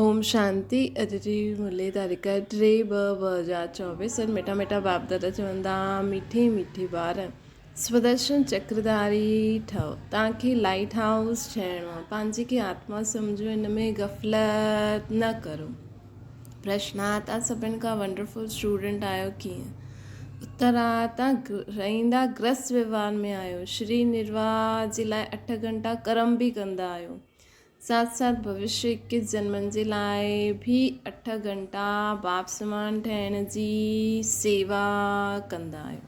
اوم شانتي اڄ جي ملي تاريخ 3/2/2024 سر مٺا مٺا باپ دادا چوندا مٺي مٺي ٻار سودرشن چڪرداري ٺهو توهان کي لائيٽ هائوس ٺهڻو آهي پنهنجي کي آتما سمجهو ان ۾ غفلت نه ڪرو پرشن آ توهان سڀن کان ونڊرفل اسٽوڊنٽ آهيو ڪيئن اتر آ توهان رهندا گرس ويوهار ۾ آهيو شري نرواهه جي لاء اٺ گهنٽا ڪرم به ڪندا آهيو ساٿ ساٿ ڀوشيه اڪيس جنمن جي لاء ڀي اٺ گهنٽا باپ سمان ٺهڻ جي سيوا ڪندا آهيو.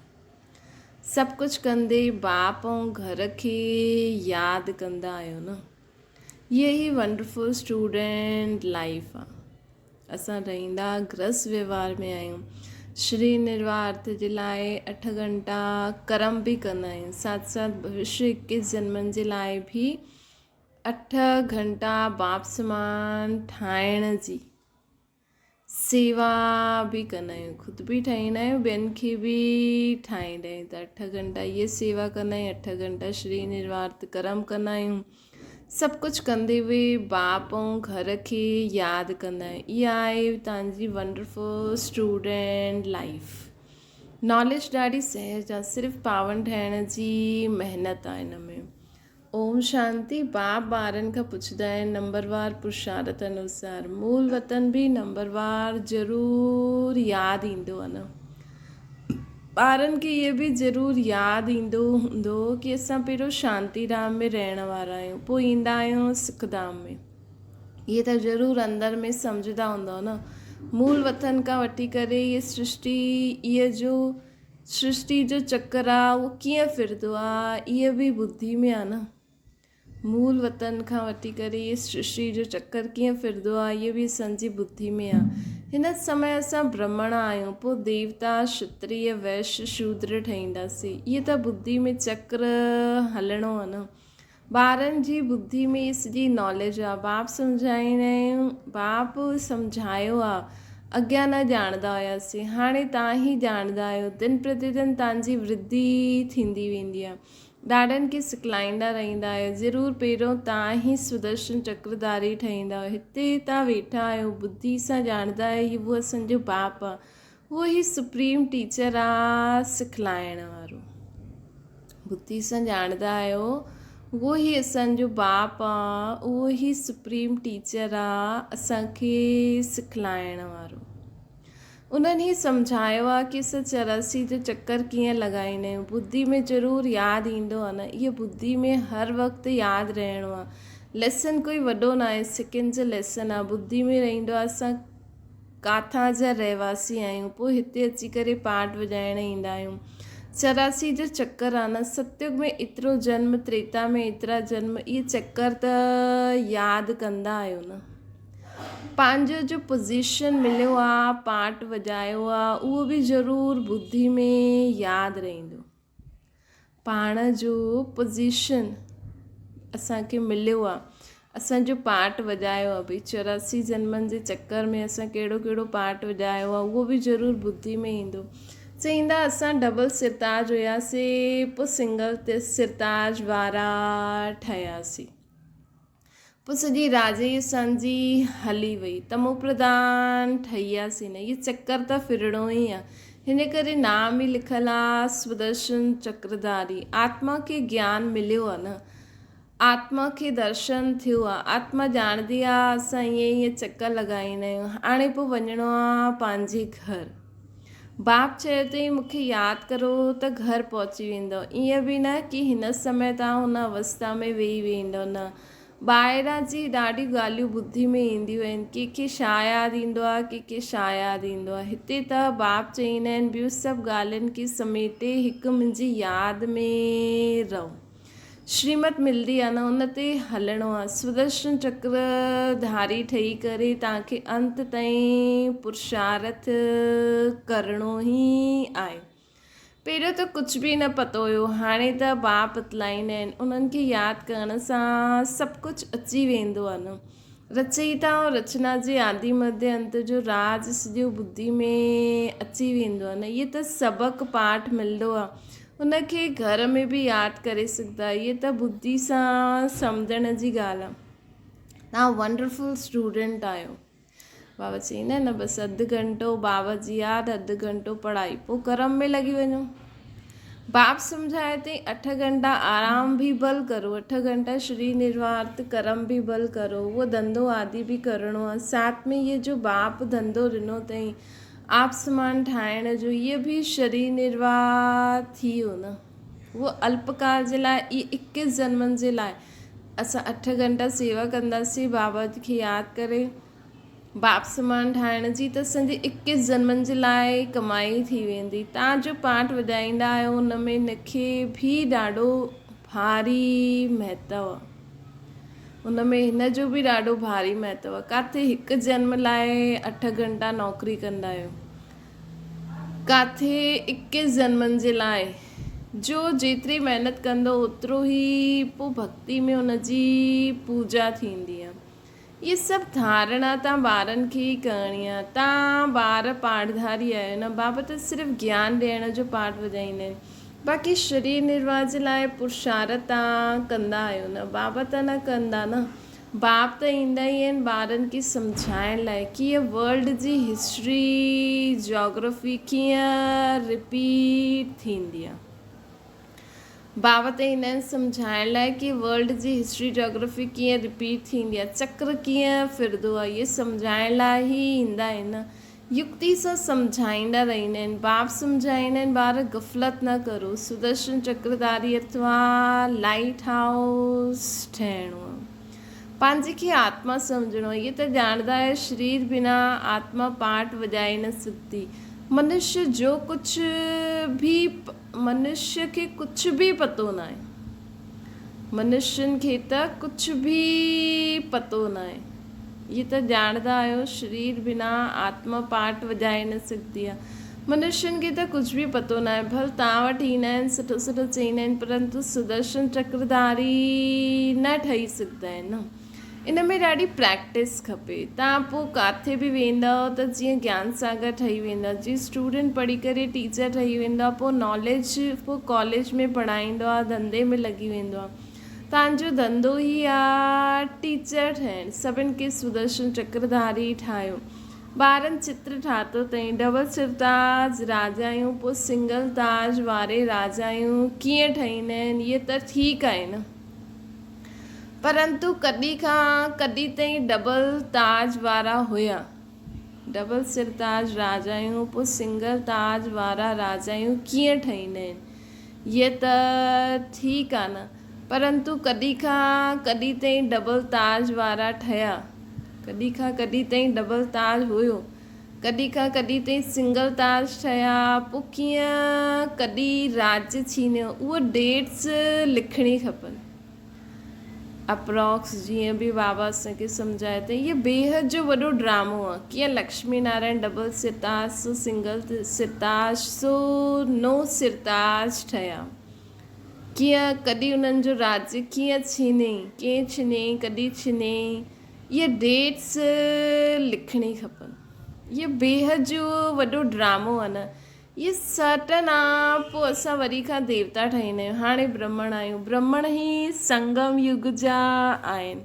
سڀ ڪجهه ڪندي باپ ۽ گهر کي ياد ڪندا آهيو نه. هيء ئي ونڊرفل اسٽوڊنٽ لائيف آ. اسان رهندا گرهس ويوهار ۾ آهيون. شري نرواهه ارٿ جي لاء اٺ گهنٽا ڪرم به ڪندا آهيون. ساٿ ساٿ ڀوشيه اڪيس جنمن جي لاء ڀي اٺ گهنٽا باپ سمان ٺاهڻ جي سيوا به ڪندا آهيون خود به ٺاهيندا آهيون ٻين کي به ٺاهيندا آهيون ته اٺ گهنٽا اهي سيوا ڪندا آهيون اٺ گهنٽا شري نروارت ڪرم ڪندا آهيون سڀ ڪجهه ڪندي به باپ ۽ گهر کي ياد ڪندا آهيون اها آهي توهان جي ونڊرفل اسٽوڊنٽ لائف ناليج ڏاڍي سهج آهي صرف پاون ٺاهڻ جي محنت آهي هن ۾ اوم شانتي باپ ٻارن کان پڇندا آهن نمبروار پرشارت انوسار مول وطن به نمبروار ضرور ياد ايندو آهي نه ٻارن کي اهي به ضرور ياد ايندو هوندو ڪي اسان پهريون شانتي ڌام ۾ رهڻ وارا آهيون پوء ايندا آهيون سک ڌام ۾ اهي ته ضرور اندر ۾ سمجهندا هوندو نه مول وطن کان وٺي ڪري اهي سرشٽي اهي جو سرشٽي جو چڪر آ اهو ڪيئن ڦرندو آ اهو به ٻڌي ۾ آ نه. مول وطن کان وٺي ڪري اهي سرشٽي جو چڪر ڪيئن ڦرندو آ اهو به اسان جي ٻڌي ۾ آ. هن سمي اسان برهمڻ آهيون پوء ديوتا، شتريه، ويش، شودر ٺهينداسين. اهي ته ٻڌي ۾ چڪر هلڻو آ نه. ٻارن جي ٻڌي ۾ ئي سڄي ناليج آ. باپ سمجهائيندا آهيون، باپ سمجهايو آ. اڳيان نه ڄاڻندا هياسين. هاڻي توهان ئي ڄاڻندا آهيو. دن پرتي دن توهان جي ورڌي ٿيندي ويندي آ. ڏاڏن کي سکلائيندا رهندا آهيو. ضرور پهريون توهان ئي سدرشن چڪرڌاري ٺهيندا آهيو. هتي توهان ويٺا آهيو، ٻڌي سان ڄاڻندا آهيو هي اهو اسان جو باپ آ. اهو ئي سپريم ٽيچر آ سکلائڻ وارو. ٻڌي سان ڄاڻندا آهيو اهو ئي اسان جو باپ آ اهو ئي سپريم ٽيچر آ اسان کي سکلائڻ وارو. انهن ئي سمجهايو آ ڪي اسان 84 جو چڪر ڪيئن لڳائيندا آهيون. ٻڌي ۾ ضرور ياد ايندو آ نه. اهو ٻڌي ۾ هر وقت ياد رهڻو آ. ليسن ڪوئي وڏو ناهي سيڪنڊ جو ليسن آ. ٻڌي ۾ رهندو آ اسان ڪاٿان جا رهواسي آهيون، پوء هتي اچي ڪري پاٽ وڄائڻ ايندا آهيون. 84 جو چڪر آ نه، ستيگ ۾ ايترو جنم، تريتا ۾ ايترا جنم، اهي چڪر ته ياد ڪندا آهيو نه. پنهنجو جو پوزيشن مليو آ، پاٽ وڄايو آ، اهو به ضرور ٻڌي ۾ ياد رهندو. پاڻ جو پوزيشن اسان کي مليو آ اسان جو پارٽ وڄايو آ ڀئي 84 جنمن جي چڪر ۾ اسان ڪهڙو ڪهڙو پارٽ وڄايو آ اهو به ضرور ٻڌي ۾ ايندو چئيندا اسان ڊبل سرتاج هياسي پوء سنگل سرتاج وارا ٺهياسي. پوء سڄي راڄ اسان جي هلي وئي. تمو پرڌان ٺهياسين نه. هي چڪر ته ڦرڻو ئي آ. هن ڪري نام ئي لکيل آ سودرشن چڪرڌاري. آتما کي گيان مليو آ نه. آتما کي درشن ٿيو آ. آتما ڄاڻندي آ اسان ائين ائين چڪر لڳائيندا آهيون. هاڻي پوء وڃڻو آ پنهنجي گهر. باپ چيو اٿئي مون کي ياد ڪرو ته گهر پهچي ويندؤ. ائين به نه ڪي هن سمي توهان هن اوستا ۾ ويهي ويندؤ نه. ٻاهران جي ڏاڍيون ڳالهيون ٻڌي ۾ اينديون آهن. ڪنهن کي ڇا ياد ايندو آهي، ڪنهن کي ڇا ياد ايندو آهي. هتي ته باپ چئيندا آهن ٻيون سڀ ڳالهين کي سميٽي هڪ منهنجي ياد ۾ رهو. شريمت ملدي آ نه ان تي هلڻو آ. سودرشن چڪر ڌاري ٺهي ڪري توهان کي انت تائين پرشارٿ ڪرڻو ئي آهي. پهريون ته ڪجهه به نه پتو هيو هاڻي ته باپ بتلائيندا آهن انهن کي ياد ڪرڻ سان سڀ ڪجهه اچي ويندو آ نه. رچئيتا ۽ رچنا جي آدي مڌ انت جو راز سڄو ٻڌي ۾ اچي ويندو آ نه. اهي ته سبق پاٺ ملندو آ. ان کي گهر ۾ به ياد ڪري سگهندا. اهي ته ٻڌي سان سمجهڻ جي ڳالهه آ. توهان ونڊرفل اسٽوڊنٽ آهيو. بابا چئيندا آهن نه بس اڌ گهنٽو بابا جي ياد اڌ گهنٽو پڙهائي پوء ڪرم ۾ لڳي وڃو. باب سمجهائي اٿئي اٺ گهنٽا آرام به ڀل ڪرو اٺ گهنٽا شري نروارت ڪرم به ڀل ڪرو اهو ڌنڌو آدي به ڪرڻو آهي ساٿ ۾ هي جو باپ ڌنڌو ڏنو اٿئي آپ سمان ٺاهڻ جو هي به شري نروار ٿي ويو نه اهو الپڪال جي لاء اهي اڪيس جنمن جي لاء اسان اٺ گهنٽا سيوا ڪنداسين بابا کي ياد ڪري باپ سمان ٺاهڻ جي ته اسان جي اڪيس جنمن جي لاء ڪمائي ٿي ويندي. تان جو پاٺ وڄائيندا آهيو ان ۾ ان کي به ڏاڍو ڀاري مهتو آهي. ان ۾ هن جو به ڏاڍو ڀاري مهتو آهي. ڪاٿي هڪ جنم لاء اٺ گهنٽا نوڪري ڪندا آهيو. ڪاٿي اڪيس جنمن جي لاء. جو جيتري محنت ڪندو اوترو ئي پوء ڀڳتي ۾ ان جي پوڄا ٿيندي آهي. اهي سڀ ڌارڻا تان ٻارن کي ئي ڪرڻي آ. تان ٻار پاٺڌاري آهيو ان بابت صرف گيان ڏيڻ جو پاٺ وڄائيندا آهن. باقي شرير نرواهه جي لاء پرشارت تان ڪندا آهيو نه بابا ته نه ڪندا نه. باپ ته ايندا ئي آهن ٻارن کي سمجهائڻ لاء ڪيئن ورلڊ جي هسٽري جاگرافي ڪيئن رپيٽ ٿيندي آ. بابت هنن سمجهائڻ لاء ڪي ورلڊ جي هسٽري جاگرافي ڪيئن رپيٽ ٿيندي آهي چڪر ڪيئن ڦرندو آهي اهي سمجهائڻ لاء ئي ايندا آهن يڪتي سان سمجهائيندا رهندا آهن باب سمجهائيندا آهن ٻار غفلت نه ڪرو سدرشن چڪرڌاري اٿوا لائيٽ هائوس ٺهڻو آهي پنهنجي کي آتما سمجهڻو آهي اهي ته ڄاڻندا آهيو شرير بنا آتما پاٽ وڄائي نه سگهندي منشي جو ڪجهه به منشي کي ڪجهه به پتو ناهي. منشين کي ته ڪجهه به پتو ناهي. اهي ته ڄاڻندا آهيو شرير بنا آتما پاٽ وڄائي نه سگهندي آهي. منشين کي ته ڪجهه به پتو ناهي. ڀل توهان وٽ ايندا آهن سٺو سٺو چئيندا آهن پرنتو سدرشن چڪرڌاري نه ٺهي سگهندا آهن. ان ۾ ڏاڍي پريڪٽس کپي تان پوء ڪاٿي به ويندؤ ته جيئن گيان ساگر ٺهي ويندؤ جيئن اسٽوڊنٽ پڙهي ڪري ٽيچر ٺهي ويندو آهي پوء ناليج پوء ڪاليج ۾ پڙهائيندو آهي ڌنڌي ۾ لڳي ويندو آهي تان جو ڌنڌو ئي آهي ٽيچر ٺهڻ سڀن کي سدرشن چڪرڌاري ٺاهيو ٻارن چتر ٺاتو اٿئي ڊبل سرتاج راجايون پوء سنگل تاج واري راجايون ڪيئن ٺهيندا آهن اهي ته ٺيڪ آهي نه. پرنتو ڪڏهن کان ڪڏهن تائين ڊبل تاج وارا هيا. ڊبل سر تاج راجايون پوء سنگل تاج وارا راجايون ڪيئن ٺهيندا آهن؟ هيء ته ٺيڪ آ نه. پرنتو ڪڏهن کان ڪڏهن تائين ڊبل تاج وارا ٺهيا. ڪڏهن کان ڪڏهن تائين ڊبل تاج هيو. ڪڏهن کان ڪڏهن تائين سنگل تاج ٺهيا، پوء ڪيئن ڪڏهن راڄ ڇينيو، اهو ڊيٽس لکڻي کپن. اپراڪس جيئن به بابا اسان کي سمجهائي ته هيء بيحد جو وڏو ڊرامو آ، ڪيئن لڪشمي نارائڻ ڊبل سرتاج سو سنگل سرتاج سو نو سرتاج ٺهيا، ڪيئن ڪڏهن انهن جو راڄ ڪيئن ڇينئي، ڪئين ڇينئي، ڪڏهن ڇينئي. اهي ڊيٽس لکڻي کپن. اهي بيحد جو وڏو ڊرامو آ نه. اهي سرٽن آ پوء اسان وري کان ديوتا ٺهيندا آهيون. هاڻي برهمڻ آهيون. برهمڻ ئي سنگم يگ جا آهن.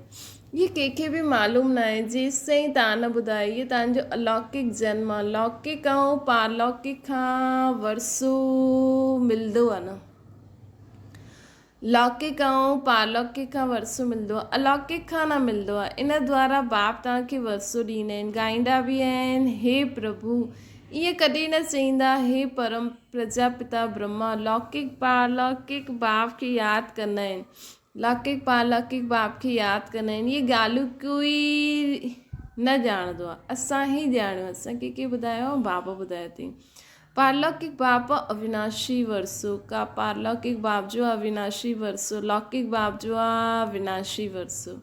اهي ڪنهن کي به معلوم ناهي جيستائين توهان نه ٻڌايو. اهي توهان جو الوڪڪ جنم آ. لوڪڪ ۽ پارلوڪڪ کان ورثو ملندو آ نه. لوڪڪ ۽ پارلوڪڪ کان ورثو ملندو آهي، الوڪڪ کان نه ملندو آهي. ان دوارا باپ توهان کي ورثو ڏيندا آهن. ڳائيندا به آهن، هي پرڀو! ائين ڪڏهن نه چئيندا، هي پرم پرجاپتا برهما! لوڪڪ پارلوڪڪ باپ کي ياد ڪندا آهن. لوڪڪ پارلوڪڪ باپ کي ياد ڪندا آهن. اهي ڳالهيون ڪوئي نه ڄاڻندو آهي. اسان ئي ڄاڻيون. اسان کي ڪنهن ٻڌايو آهي؟ بابا ٻڌايو اٿئي. پارلوڪڪ باپ اويناشي ورثو ڪا پارلوڪڪ باپ جو اويناشي ورثو لوڪڪ باپ جو آ وناشي ورثو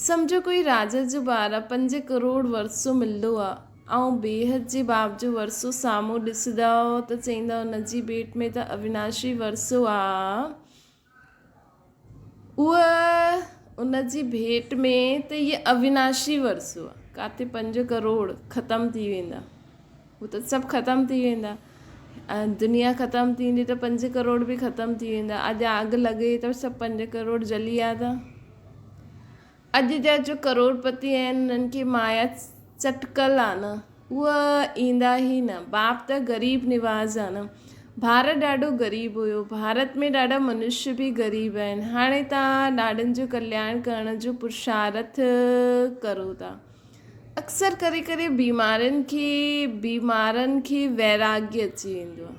سمجهو ڪوئي راجا جو ٻار آ پنج ڪروڙ ورثو ملندو آ ۽ بيحد جي باپ جو ورثو سامهون ڏسندؤ ته چئيندؤ ان جي ڀيٽ ۾ ته اويناشي ورثو آ اهو ان جي ڀيٽ ۾ ته هيء اويناشي ورثو آهي. ڪاٿي پنج ڪروڙ ختم ٿي ويندا. هو ته سڀ ختم ٿي ويندا. ۽ دنيا ختم ٿيندي ته پنج ڪروڙ به ختم ٿي ويندا. اڄ آگ لڳي ته سڀ پنج ڪروڙ جلي ويا ته. اڄ جا جو ڪروڙپتي آهن انهن کي مايا چٽڪل آ نه اهي ايندا ئي نه. باپ ته غريب نواز آ نه. ڀارت ڏاڍو غريب هيو. ڀارت ۾ ڏاڍا منشيه به غريب آهن. هاڻي توهان ڏاڍن جو ڪلياڻ ڪرڻ جو پرشارٿ ڪرو ٿا. اڪثر ڪري ڪري بيمارين کي بيمارن کي ويراڳي اچي ويندو آ.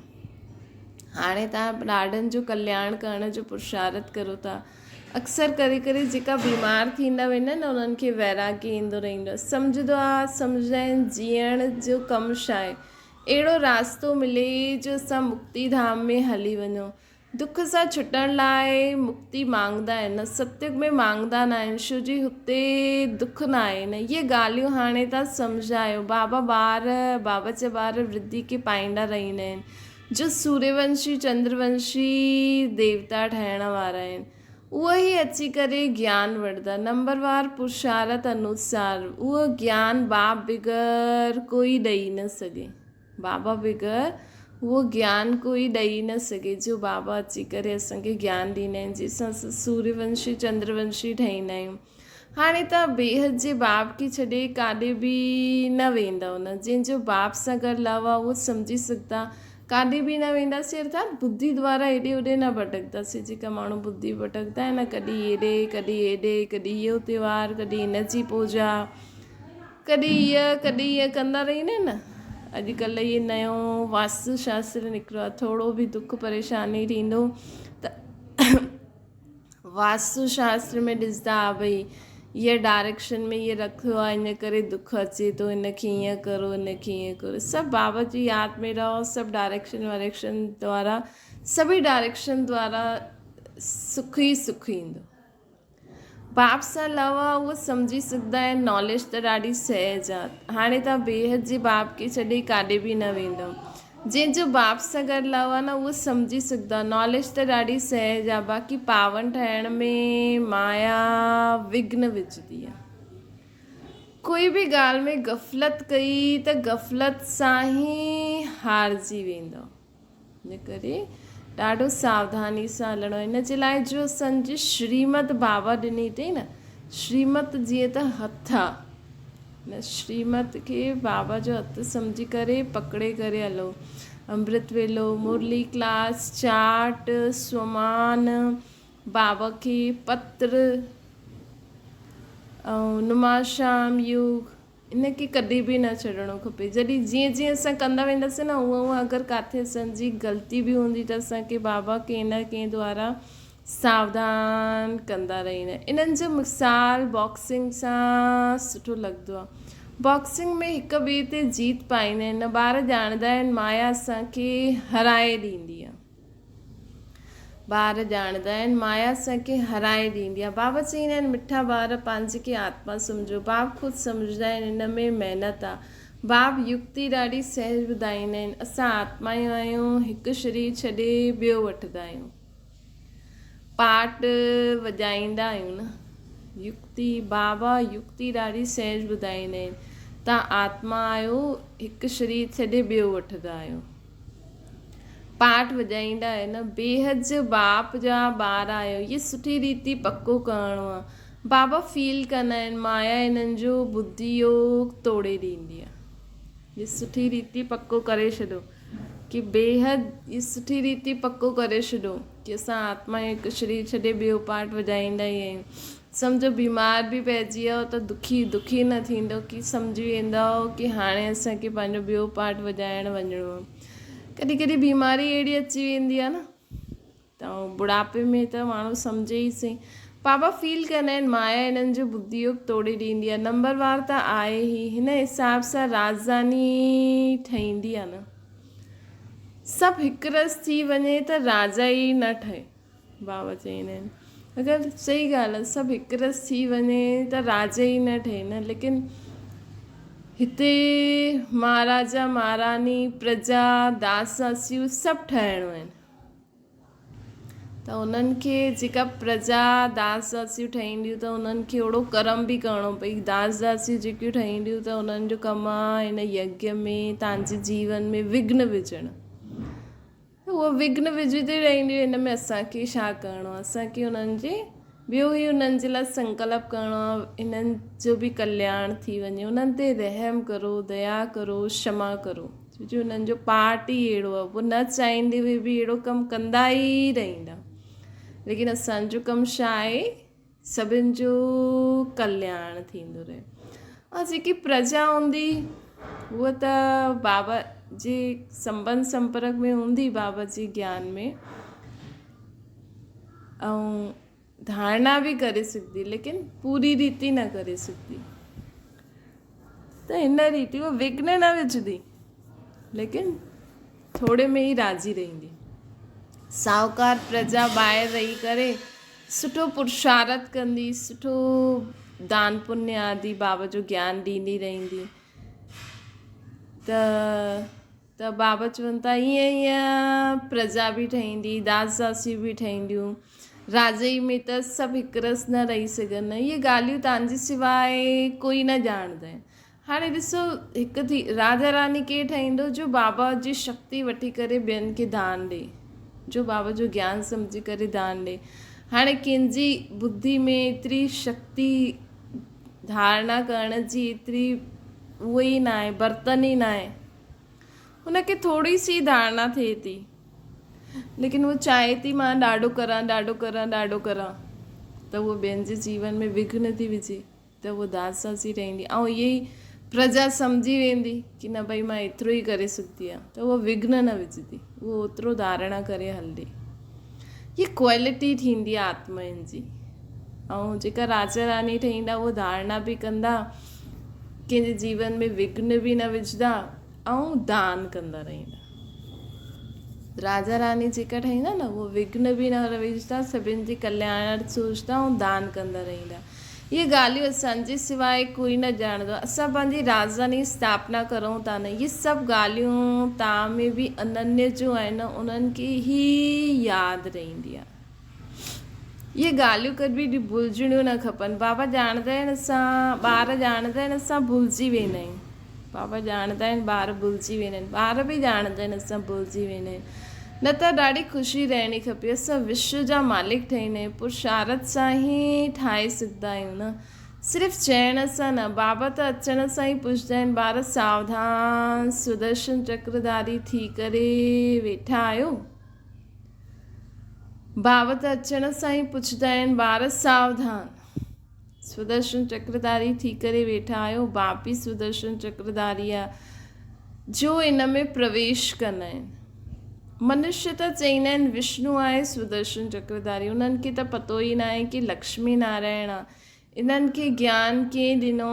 هاڻي توهان ڏاڍن جو ڪلياڻ ڪرڻ جو پرشارٿ ڪرو ٿا. اڪثر ڪري ڪري جيڪا بيمار ٿيندا ويندا آهن انهن کي ويراڳي ايندو رهندو آهي. سمجهندو آ سمجهندا آهن جيئڻ جو ڪم ڇا آهي. اهڙو راستو ملي جو اسان مڪتي ڌام ۾ هلي وڃون. دک سان ڇٽڻ لاء مڪتي مانگدا آهن. ستيگ ۾ مانگدا نه آهن ڇو جي هتي دک نه آهي نه. اهي ڳالهيون هاڻي تان سمجهايو. بابا ٻار بابا جا ٻار ورڌي کي پائيندا رهندا آهن. جو سوريونشي چندرونشي ديوتا ٺهڻ وارا آهن اهي ئي اچي ڪري گيان وٺندا نمبروار پرشارت انوسار اهو گيان باپ بغير ڪوئي ڏئي نه سگهي بابا بغير اهو گيان ڪوئي ڏئي نه سگهي جو بابا اچي ڪري اسان کي گيان ڏيندا آهن جنهن سان اسان سوريونشي چندرونشي ٺهيندا آهيون هاڻي ته بيحد جي باپ کي ڇڏي ڪاڏي به نه ويندؤ نه. جنهن جو باپ سان گڏ لهه آ اهو سمجهي سگهندا. ڪاڏي به نه وينداسين ارٿات ٻڌي دوارا هيڏي هوڏي نه ڀٽڪنداسين. جيڪا ماڻهو ٻڌي ڀٽڪندا آهن نه ڪڏهن هيڏي ڪڏهن هيڏي ڪڏهن اهو تهوار ڪڏهن هن جي پوڄا ڪڏهن هيء ڪڏهن هيء ڪندا رهندا آهن نه. اڄڪلهه اهي نيو واستو شاستر نڪرو آهي ٿورو به دک پريشاني ٿيندو ته واستو شاستر ۾ ڏسندا ها ڀئي هيء ڊائريڪشن ۾ هيء رکيو آهي ان ڪري دک اچي ٿو هن کي هيئن ڪرو هن کي هيئن ڪرو سڀ بابا جي ياد ۾ رهو سڀ ڊائريڪشن وائريڪشن دوارا سڀئي ڊائريڪشن دوارا سک ئي سک ايندو باپ سان لو آ اهو سمجهي سگهندا آهن ناليج ته ڏاڍي سهج آ هاڻي تان بيحد جي باپ کي ڇڏي ڪاڏي به نه ويندؤ جنهن جو باپ سان گڏ لهه آ نه اهو سمجهي سگهندو آ. ناليج ته ڏاڍي سهج آ باقي پاون ٺاهڻ ۾ مايا وگهن وجهندي آ. ڪوئي به ڳالهه ۾ غفلت ڪئي ته غفلت سان ئي هارجي ويندو. ان ڪري ڏاڍو ساوڌاني سان هلڻو. ان جي لاء جو اسان جي شريمت بابا ڏني اٿئي نه شريمت جيئن ته هٿ آ. نه شريمت کي بابا جو هٿ سمجهي ڪري پڪڙي ڪري هلو. امرت ويلو، مرلي ڪلاس، چاٽ، سومان، بابا کي پتر ۽ نماشام يوگ ان کي ڪڏهن به نه ڇڏڻو کپي. جڏهن جيئن جيئن اسان ڪندا وينداسين نه اونئن اونئن اگر ڪاٿي اسان جي غلطي به هوندي ته اسان کي بابا ڪنهن نه ڪنهن دوارا ساوڌان ڪندا رهيندا. انهن جو مثال باڪسنگ سان سٺو لڳندو آهي. باڪسنگ ۾ هڪ ٻئي تي جيت پائيندا آهن. ٻار ڄاڻندا آهن مايا اسان کي هرائي ڏيندي آهي. ٻار ڄاڻندا آهن مايا اسان کي هرائي ڏيندي آهي. بابا چئيندا آهن مٺا ٻار پنهنجي کي آتما سمجهو. باب خود سمجهندا آهن ان ۾ محنت آهي. باب يڪتي ڏاڍي سهج ٻڌائيندا آهن. اسان آتمايون آهيون هڪ شرير ڇڏي ٻيو وٺندا آهيون. پاٽ وڄائيندا آهيون نه. يڪتي، بابا يڪتي ڏاڍي سهج ٻڌائيندا آهن. توهان آتما آهيو، هڪ شرير ڇڏي ٻيو وٺندا آهيو. پاٽ وڄائيندا آهيو نه. بيحد جو باپ جا ٻار آهيو. هي سٺي ريتي پڪو ڪرڻو آهي. بابا فيل ڪندا آهن، مايا هنن جو ٻڌي يوگ توڙي ڏيندي آهي. هي سٺي ريتي پڪو ڪري ڇڏو. ڪي بيحد ئي سٺي ريتي پڪو ڪري ڇڏيو ڪي اسان آتما جو هڪ شرير ڇڏي ٻيو پارٽ وڄائيندا ئي آهيون. سمجهو بيمار به پئجي ويو ته دکي دکي نه ٿيندو ڪي سمجهي ويندؤ ڪي هاڻي اسان کي پنهنجو ٻيو پارٽ وڄائڻ وڃڻو آهي. ڪڏهن ڪڏهن بيماري اهڙي اچي ويندي آهي نه. ته ٻڍاپي ۾ ته ماڻهو سمجهي ئي سهي. بابا فيل ڪندا آهن مايا هنن جو ٻڌي يوگ توڙي ڏيندي آهي. نمبر وار ته آهي ئي. هن حساب سان راڄڌاني ٺهيندي آهي نه. سڀ هڪ رس ٿي وڃي ته راجا ئي نه ٺهي. بابا چئيندا آهن. اگر صحيح ڳالهه آهي سڀ هڪ رس ٿي وڃي ته راجا ئي نه ٺهي نه ليڪن هتي مهاراجا مهاراني پرجا داس داسيون سڀ ٺهڻو آهن. ته انهن کي جيڪا پرجا داس داسيون ٺهينديون ته انهن کي اوڙو ڪرم به ڪرڻو پئي داس داسيون جيڪيون ٺهينديون ته انهن جو ڪم آهي هن يگيه ۾ تان جي جيون ۾ وگهن وجهڻ اهو وگهن وجهندي رهنديون هن ۾ اسان کي ڇا ڪرڻو آهي اسان کي انهن جي ٻيو هي انهن جي لاء سنڪلپ ڪرڻو آهي، انهن جو به ڪلياڻ ٿي وڃي، انهن تي رحم ڪرو، ديا ڪرو، شما ڪرو، ڇو جو انهن جو پارٽ ئي اهڙو آهي، هو نه چاهيندي به به اهڙو ڪم ڪندا ئي رهندا. ليڪن اسان جو ڪم ڇا آهي؟ سڀن جو ڪلياڻ ٿيندو رهي. ۽ جيڪي پرجا هوندي هوء ته بابا جي سنٻنڌ سمپرڪ ۾ هوندي، بابا جي گيان ۾. ۽ ڌارڻا به ڪري سگهندي ليڪن پوري ريتي نه ڪري سگهندي ته هن ريتي هو وگهن نه وجهندي ليڪن ٿوري ۾ ئي راضي رهندي. ساهوڪار پرجا ٻاهر رهي ڪري سٺو پرشارت ڪندي، سٺو دان پڃ آدي بابا جو گيان ڏيندي رهندي ته ته بابا چون ٿا ائين ائين پرجا به ٺهندي، داس داسيون به ٺهنديون، راجئي ۾ ته سڀ هڪ رس نه رهي سگهن، اهي ڳالهيون توهان جي سواء ڪوئي نه ڄاڻندو آهن. هاڻي ڏسو هڪ ٿي راجا راني ڪير ٺهندو جو بابا جي شڪتي وٺي ڪري ٻين کي دان ڏي، جو بابا جو گيان سمجهي ڪري دان ڏي. هاڻي ڪنهن جي ٻڌي ۾ ايتري شڪتي ڌارڻا ڪرڻ جي ايتري اهو ئي ناهي، برتن ئي ناهي. هن کي ٿوري سي ڌارڻا ٿئي ٿي، ليڪن هو چاهي ٿي مان ڏاڍو ڪران، ڏاڍو ڪران، ڏاڍو ڪران ته هوء ٻين جي جيون ۾ وگهن ٿي وجهي ته هوء داس داسي رهندي ۽ اهي ئي پرجا سمجهي ويندي ڪي نه ڀئي مان ايترو ئي ڪري سگهندي آهيان ته هوء وگهن نه وجهندي، هوء اوترو ڌارڻا ڪري هلندي. هيء ڪوالٽي ٿيندي آهي آتمائن جي ۽ جيڪا راجا راني ٺهيندا اهو ڌارڻا به ڪندا، ڪنهن جي جيون ۾ وگهن به نه وجهندا ۽ دان ڪندا رهندا. راجا راني جيڪا ٺهيندا نه اهو وگهن به نه وجهندا، سڀن جي ڪلياڻ سوچندا ۽ دان ڪندا رهندا. اهي ڳالهيون اسان جي سواء ڪوئي نه ڄاڻندو آهي. اسان پنهنجي راڄڌاني اسٿاپنا ڪرون ٿا نه، اهي سڀ ڳالهيون توهان ۾ به اننيه جون آهن، انهن کي ئي ياد رهندي آهي. اهي ڳالهيون ڪڏهن به ڀلجڻيون نه کپن. بابا ڄاڻندا آهن اسان ٻار ڄاڻندا آهن اسان ڀلجي ويندا آهيون. بابا ڄاڻندا آهن ٻار ڀلجي ويندا آهن. ٻار به ڄاڻندا آهن اسان ڀلجي ويندا آهيون. نه ته ڏاڍي خوشي رهڻي کپي. اسان وشو جا مالڪ ٺهيندا آهيون. پرشارٿ سان ئي ٺاهي سگهندا آهيون نه صرف چئڻ سان نه. بابا ته اچڻ سان ئي پڇندا آهن ٻار ساوڌان سدرشن چڪرڌاري ٿي ڪري ويٺا آهيو؟ بابا ته اچڻ سان ئي پڇندا آهن ٻار ساوڌان سدرشن چڪرڌاري ٿي ڪري ويٺا آهيو؟ باپ ئي سدرشن چڪرڌاري آهي جو ان ۾ پرويش ڪندا آهن. منشي ته چئيندا آهن وشنو آهي سدرشن چڪرڌاري انهن کي ته پتو ئي ناهي ڪي لڪشمي نارائڻ آهي. انهن کي گيان ڪنهن ڏنو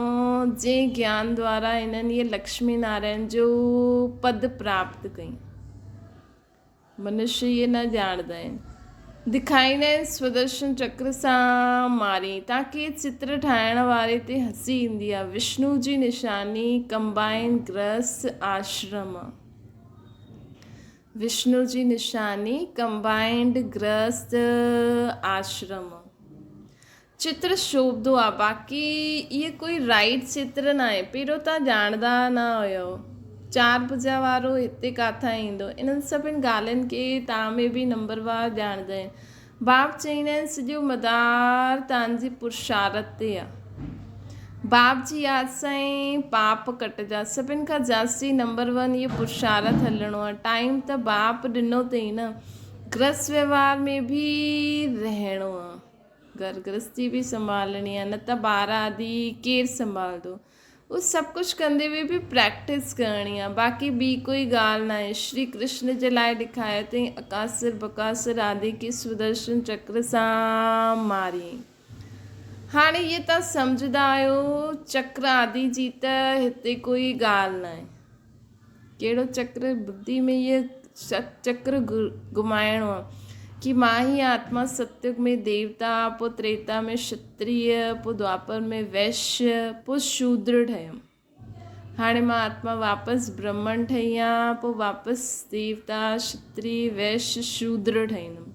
جنهن گيان دوارا انهن اهي لڪشمي نارائڻ جو پد پراپت ڪيون. منشي اهي نه ڄاڻندا آهن. دکائيندا آهن سودرشن چڪر سان مارين. تاڪي چتر ٺاهڻ واري تي هسي ايندي آهي. وشنو جي نشاني ڪمبائن گرهست آشرم آهي. وشنو جي نشاني ڪمبائنڊ گرهست آشرم آهي. چتر شوڀدو آ باقي اهي ڪوئي رائيٽ چتر ناهي پهريون تان ڄاڻدا نه هيو چار ڀجا وارو هتي ڪاٿان ايندو انهن سڀن ڳالهين کي تان ۾ به نمبر وار ڄاڻدا آهن باپ چئيندا آهن سڄو مدار تان جي پرشارت تي آ باپ جي ياد سان ئي پاپ ڪٽجا سڀن کان جاستي نمبر ون اهي پرشارت هلڻو آ ٽائيم ته باپ ڏنو اٿئي نه گرهست وهنوار ۾ به رهڻو آ. گهر گرهستي به سنڀالڻي آهي نه ته ٻار آدي ڪير سنڀالندو. اهو سڀ ڪجهه ڪندي هوئي به پريڪٽس ڪرڻي آهي باقي ٻي ڪوئي ڳالهه ناهي. شري ڪرشن جي لاء ڏکايو اٿئي اڪاسر بڪاسر آدي کي سودرشن چڪر سان ماريائين. هاڻي اهي توهان سمجهندا آهيو چڪر آدي جي ته هتي ڪوئي ڳالهه ناهي. ڪهڙو چڪر ٻڌي ۾ اهي چڪر گهمائڻو آ ڪي مان هي آتما ستيگ ۾ ديوتا پوء تريتا ۾ شتريه پوء دوآپر ۾ ويشيه پوء شودر ٺهيم هاڻي مان آتما واپس برهمڻ ٺهي آهيان پوء واپس ديوتا شتريه ويشيه شودر ٺهيندم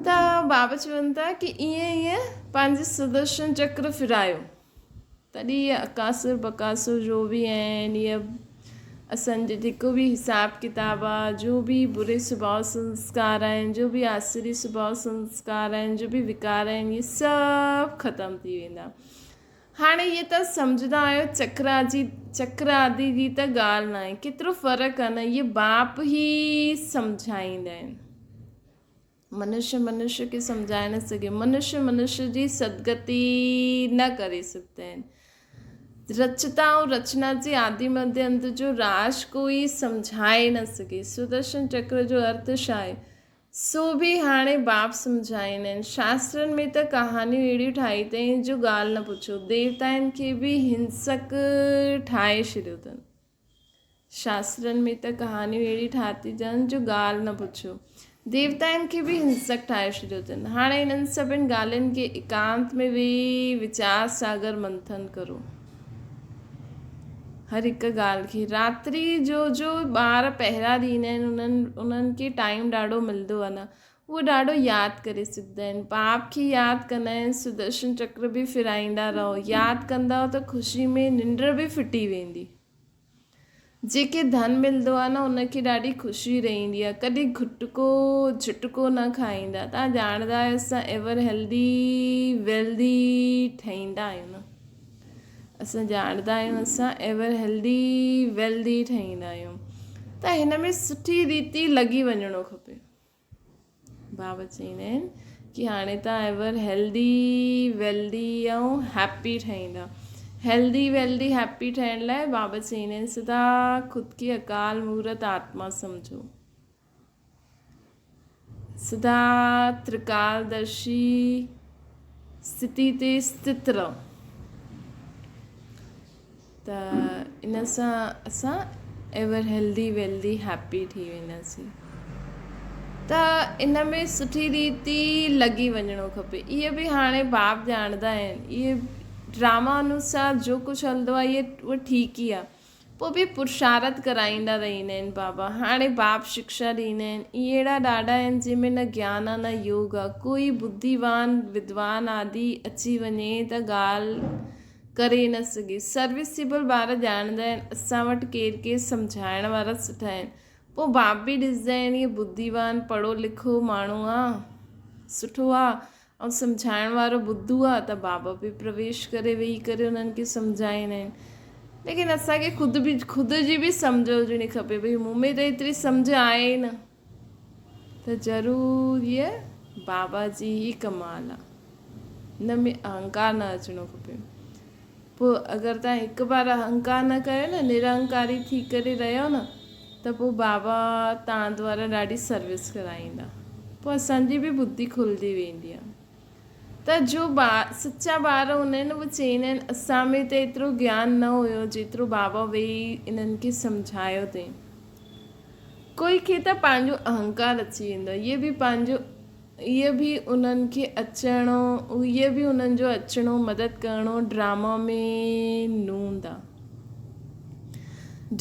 ته بابا چون ٿا ڪي ائين ائين پنهنجي سدرشن چڪر ڦرايو تڏهن اهي اڪاسر بڪاسر جو به آهن اهي اسان جو جيڪو به حساب ڪتاب آ، جو به بري سڀاء سنسڪار آهن، جو به آسري سڀاء سنسڪار آهن، جو به وڪار آهن، اهي سڀ ختم ٿي ويندا. هاڻي اهي ته سمجهندا آهيو چڪر جي چڪر آدي جي ته ڳالهه ناهي، ڪيترو فرق آ نه، اهي باپ ئي سمجهائيندا آهن. منش منش کي سمجهائي نه سگهي، منش منش جي سدگتي نه ڪري سگهندا آهن. رچتا ۽ رچنا جي آدي مڌ انت جو راز ڪوئي سمجهائي نه سگهي. سدرشن چڪر جو ارٿ ڇا آهي؟ سو به هاڻي باپ سمجهائيندا آهن. شاسترن ۾ ته ڪهاڻيون اهڙيون ٺاهي اٿئين جو ڳالهه نه پڇو. ديوتائن کي به هنسڪ ٺاهي ڇڏيو اٿن. شاسترن ۾ ته ڪهاڻيون اهڙيون ٺاهي اٿن جو ڳالهه نه پڇو. ديوتائن کي به هنسڪ ٺاهي ڇڏيو اٿن. هاڻي انهن سڀن ڳالهين کي ايڪانت ۾ ويهي ويچار ساگر منٿن ڪرو. هر هڪ ڳالهه کي. راتري جو جو ٻار پهرا ڏيندا آهن انهن انهن کي ٽائيم ڏاڍو ملندو آهي نه اهو ڏاڍو ياد ڪري سگهندا آهن. باپ کي ياد ڪندا آهن سدرشن چڪر به ڦيرائيندا رهو. ياد ڪندؤ ته خوشي ۾ ننڊ به ڦٽي ويندي. جيڪي ڌن ملندو آهي نه ان کي ڏاڍي خوشي رهندي آهي ڪڏهن گهٽڪو جهٽڪو نه کائيندا تان ڄاڻندا آهيو اسان ايور هيلدي ويلدي ٺهيندا آهيون نه اسان ڄاڻندا آهيون اسان ايور هيلدي ويلدي ٺهيندا آهيون ته هن ۾ سٺي ريتي لڳي وڃڻو کپي بابا چئيندا آهن ڪي هاڻي تان ايور هيلدي ويلدي ۽ هيپي ٺهيندا هيلدي ويلدي هيپي ٺهڻ لاء بابا چئيندا آهن سدا خود کي اڪال مورت آتما سمجهو سدا ترڪال درشي استٿي تي استٿ رهو ته ان سان اسان ايور هيلدي ويلدي هيپي ٿي وينداسين ته ان ۾ سٺي ريت لڳي وڃڻو کپي اهي به هاڻي باپ ڄاڻندا آهن اهي ڊراما انوسار جو ڪجهه هلندو آهي اهي اهو ٺيڪ ئي آهي پوء به پرشارت ڪرائيندا رهندا آهن بابا هاڻي باپ شڪشا ڏيندا آهن اهي اهڙا ڏاڍا آهن جنهن ۾ نه گيان آهي نه يوگ آهي ڪوئي ٻڌيوان ودوان آدي اچي وڃي ته ڳالهه ڪري نه سگهي. سروسيبل ٻار ڄاڻندا آهن اسان وٽ ڪير ڪير سمجهائڻ وارا سٺا آهن. پوء باپ به ڏسندا آهن هي ٻڌيوان پڙهو لکو ماڻهو آ سٺو آ ۽ سمجهائڻ وارو ٻڌو آ ته بابا به پرويش ڪري ويهي ڪري انهن کي سمجهائيندا آهن. ليڪن اسان کي خود به خود جي به سمجهه هجڻي کپي ڀئي مون ۾ ته ايتري سمجهه آهي ئي نه ته ضرور هيء بابا جي ئي ڪمال آ. ان ۾ اهنڪار نه اچڻو کپي. پوء اگر توهان هڪ بار اهنڪار نه ڪيو نه، نرهنڪاري ٿي ڪري رهيو نه ته پوء بابا توهان دوارا ڏاڍي سروس ڪرائيندا. پوء اسان جي به ٻڌي کلندي ويندي آهي. ته جو ٻار سچا ٻار هوندا آهن اهي چوندا آهن اسان ۾ ته ايترو گيان نه هيو جيترو بابا ويهي انهن کي سمجهايو اٿئي. ڪوئي کي ته پنهنجو اهنڪار اچي ويندو آهي. اهي به پنهنجو اهي به انهن کي اچڻو اهي به انهن جو اچڻو مدد ڪرڻو ڊراما ۾ نوند آ.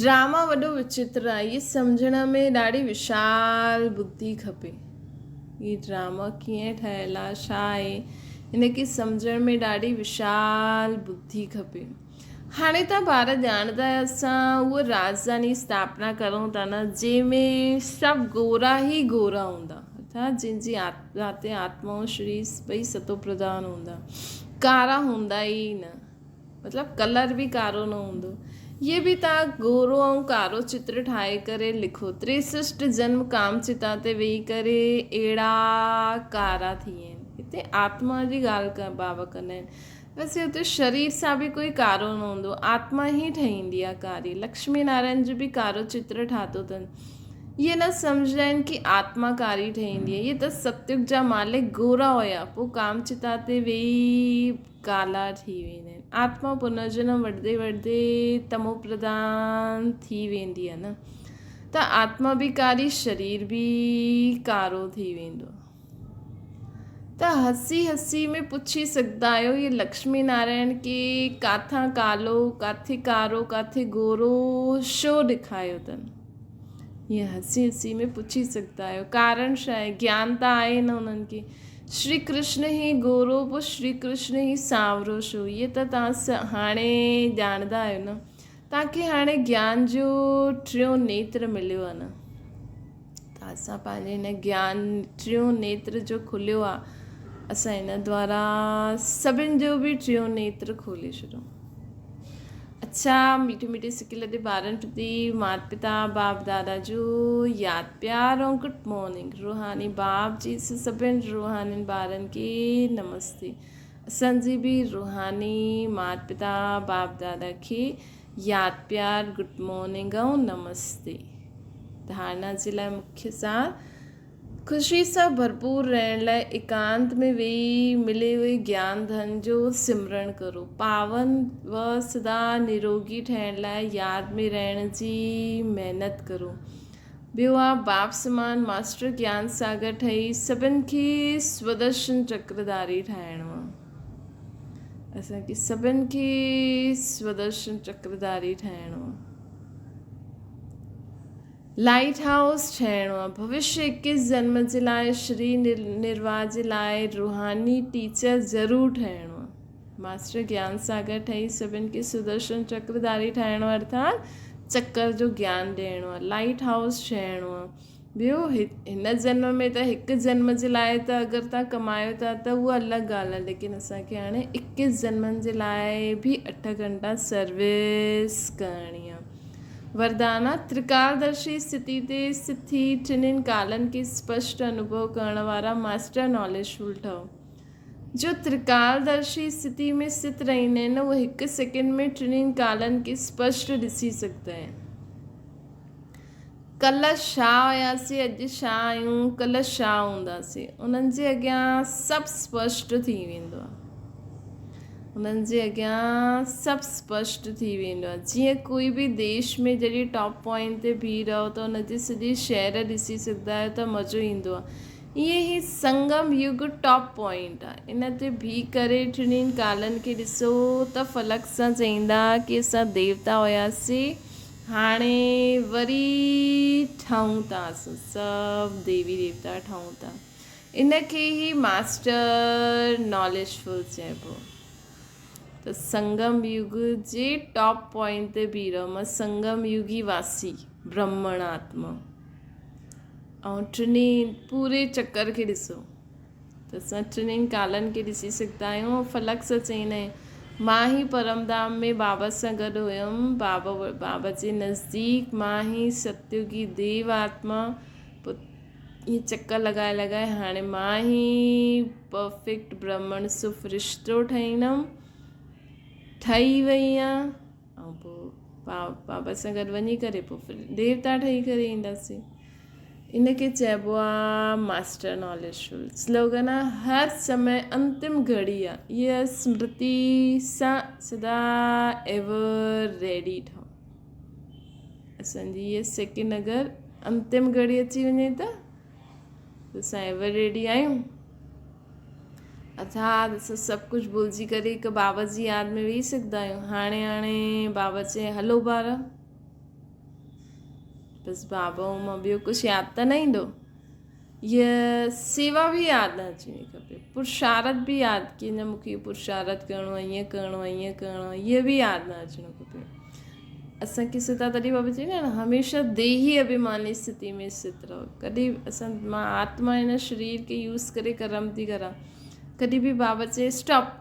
ڊراما وڏو وچتر آ اهي سمجهڻ ۾ ڏاڍي وشال ٻڌي کپي. هي ڊراما ڪيئن ٺهيل آ ڇا آهي هن کي سمجهڻ ۾ ڏاڍي وشال ٻڌي کپي. هاڻي ته ٻار ڄاڻندا آهيو اسان اهو راڄڌاني اسٿاپنا ڪرون ٿا نه جنهن ۾ سڀ گورا ئي گورا هوندا ارٿات جنهن جي جاتي آتمائون شرير ٻئي ستو پرڌان هوندا ڪارا هوندا ئي نه مطلب ڪلر به ڪارو نه هوندو اهي به توهان گورو ۽ ڪارو چتر ٺاهي ڪري لکو تريسشٽ جنم ڪام چتا تي ويهي ڪري اهڙا ڪارا ٿي ويا آهن هتي آتما جي ڳالهه بابا ڪندا آهن ويسي اتي شرير سان به ڪوئي ڪارو نه هوندو، آتما ئي ٺهيندي آ ڪاري. لڪشمي نارائڻ جو به ڪارو چتر ٺاتو اٿن. اهي نه سمجهندا آهن ڪي آتما ڪاري ٺهيندي آ. اهي ته ستيگ جا مالڪ گورا هيا، پوء ڪام چتا تي ويهي ڪالا ٿي ويندا آهن. آتما پنرجنم وٺندي وٺندي تمو پرڌان ٿي ويندي آ نه ته آتما به ڪاري شرير به ڪارو ٿي ويندو آ. ته هسي هسي ۾ پڇي سگهندا آهيو هي لڪشمي نارائڻ کي ڪاٿان ڪالو ڪاٿي ڪارو ڪاٿي گورو شو ڏيکايو اٿن هيئن هسي هسي ۾ پڇي سگهندا آهيو ڪارڻ ڇا آهي گيان ته آهي نه انهن کي شري ڪرشن هي گورو پوء شري ڪرشن هي سانورو شو هيء ته توهان هاڻي ڄاڻندا آهيو نه. توهان کي هاڻي گيان جو ٽيون نيتر مليو آهي نه ته اسان پنهنجي هن گيان ٽيون نيتر جو کليو آهي اسان هن دوارا سڀن جو به ٽيون نيتر کولي ڇڏون. اڇا ميٺي ميٺي سڪي لڏي ٻارن پرتي مات پتا باپ دادا جو ياد پيار ۽ گڊ مارننگ روحاني باپ جي سڀن روحانين ٻارن کي نمستي. اسان جي به روحاني مات پتا باپ دادا کي ياد پيار گڊ مارننگ ۽ نمستي. ڌارنا جي لاء مکيه سار خوشي سان ڀرپور رهڻ لاء ايڪانت ۾ ويهي ملي هئي گيان ڌن جو سمرڻ ڪرو. پاون و سدا نروگي ٺهڻ لاء ياد ۾ رهڻ جي محنت ڪرو. ٻيو آ باپ سمان ماسٽر گيان ساگر ٺهي سڀن کي سودرشن چڪرڌاري ٺاهڻو آ. اسان کي سڀن کي سودرشن چڪرڌاري ٺاهڻو آ. لائيٽ هائوس ٺاهڻو آ. ڀوشيه اڪيس جنم جي لاء شري نرواهه جي لاء روحاني ٽيچر ضرور ٺهڻو آ. ماسٽر گيان ساگر ٺهي سڀن کي سدرشن چڪرڌاري ٺاهڻو ارٿات چڪر جو گيان ڏيڻو آهي لائيٽ هائوس ٺهڻو آهي ٻيو هن جنم ۾ ته هڪ جنم جي لاء ته اگر تان ڪمايو ٿا ته اها الڳ ڳالهه آهي ليڪن اسان کي هاڻي اڪيس جنمن جي لاء به اٺ گهنٽا سروس ڪرڻي آهي وردانا ترڪالدرشي اسٿتي تي اسٿت ٿي ٽنهين ڪالن کي اسپشٽ انوڀو ڪرڻ وارا ماسٽر ناليجفل ٺهو. جو ترڪالدرشي اسٿتي ۾ اسٿت رهندا آهن، اهي هڪ سيڪنڊ ۾ ٽنهي ڪالن کي اسپشٽ ڏسي سگهندا آهن. ڪلهه ڇا هياسين، اڄ ڇا آهيون، ڪلهه ڇا هونداسين، انهن جي اڳيان سڀ اسپشٽ ٿي ويندو آهي. انهن جي اڳيان سڀ اسپشٽ ٿي ويندو آهي. جيئن ڪوئي به ديش ۾ جڏهن ٽاپ پوائنٽ تي بيهي رهو ته ان جي سڄي شهر ڏسي سگهندا آهيو ته مزو ايندو آهي. ائين هي سنگم يگ ٽاپ پوائنٽ آ. ان تي بيهي ڪري ٽنهين ڪالن کي ڏسو ته فلڪ سان چئيندا ڪي اسان ديوتا هياسي هاڻي وري ٺهون ٿا اسان سڀ ديوي ديوتا ٺهون ٿا. ان کي ئي ماسٽر ناليج فل چئبو. ته سنگم يگ جي ٽاپ پوائنٽ تي بيهي رهو مان سنگم يگي واسي برهمڻ آتما. ۽ ٽنهي پوري چڪر کي ڏسو ته اسان ٽنهي ڪالن کي ڏسي سگهندا آهيون. فلڪ سان چئيندا آهن مان ئي پرم ڌام ۾ بابا سان گڏ هيم، بابا بابا جي نزديڪ مان ئي ستيوگي ديو آتما پوء ائين چڪر لڳائي لڳائي هاڻي مان ئي پرفيڪٽ برهمڻ سو فرشتو ٺهيندم ٺهي وئي آهيان. ۽ پوء بابا سان گڏ وڃي ڪري پوء ديوتا ٺهي ڪري اينداسين. ان کي چئبو آ ماسٽر ناليج فل. سلوگن آ هر سمي انتم گهڙي آ. اها سمرتي سان سدا ايور ريڊي ٺهو. اسان جي اها سيڪنڊ اگر انتم گهڙي اچي وڃي ته اسان ايور ريڊي آهيون. ارٿات اسان سڀ ڪجهه ڀلجي ڪري هڪ بابا جي ياد ۾ ويهي سگهندا آهيون. هاڻي هاڻي بابا چئي هلو ٻار. بس بابا مان ٻيو ڪجهه ياد ته نه ايندو. هيء سيوا به ياد نه اچڻي کپي. پرشارت به ياد ڪي نه مونکي پرشارت ڪرڻو آهي ائين ڪرڻو آهي ائين ڪرڻو آهي اهو به ياد نه اچڻو کپي. اسان کي سدا تڏهن بابا چئي نه هميشه ديهي اڀيماني اسٿتي ۾ اسٿت رهو ڪڏهن اسان مان آتما هن شرير کي يوز ڪري ڪرم ٿي ڪران ڪڏهن به بابا چئي اسٽاپ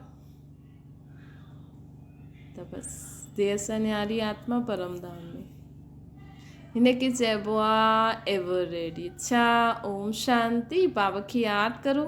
ته بس ديهه سان نياري آتما پرم ڌام ۾ هن کي چئبو آ ايور ريڊي. اڇا اوم شانتي بابا کي ياد ڪرو.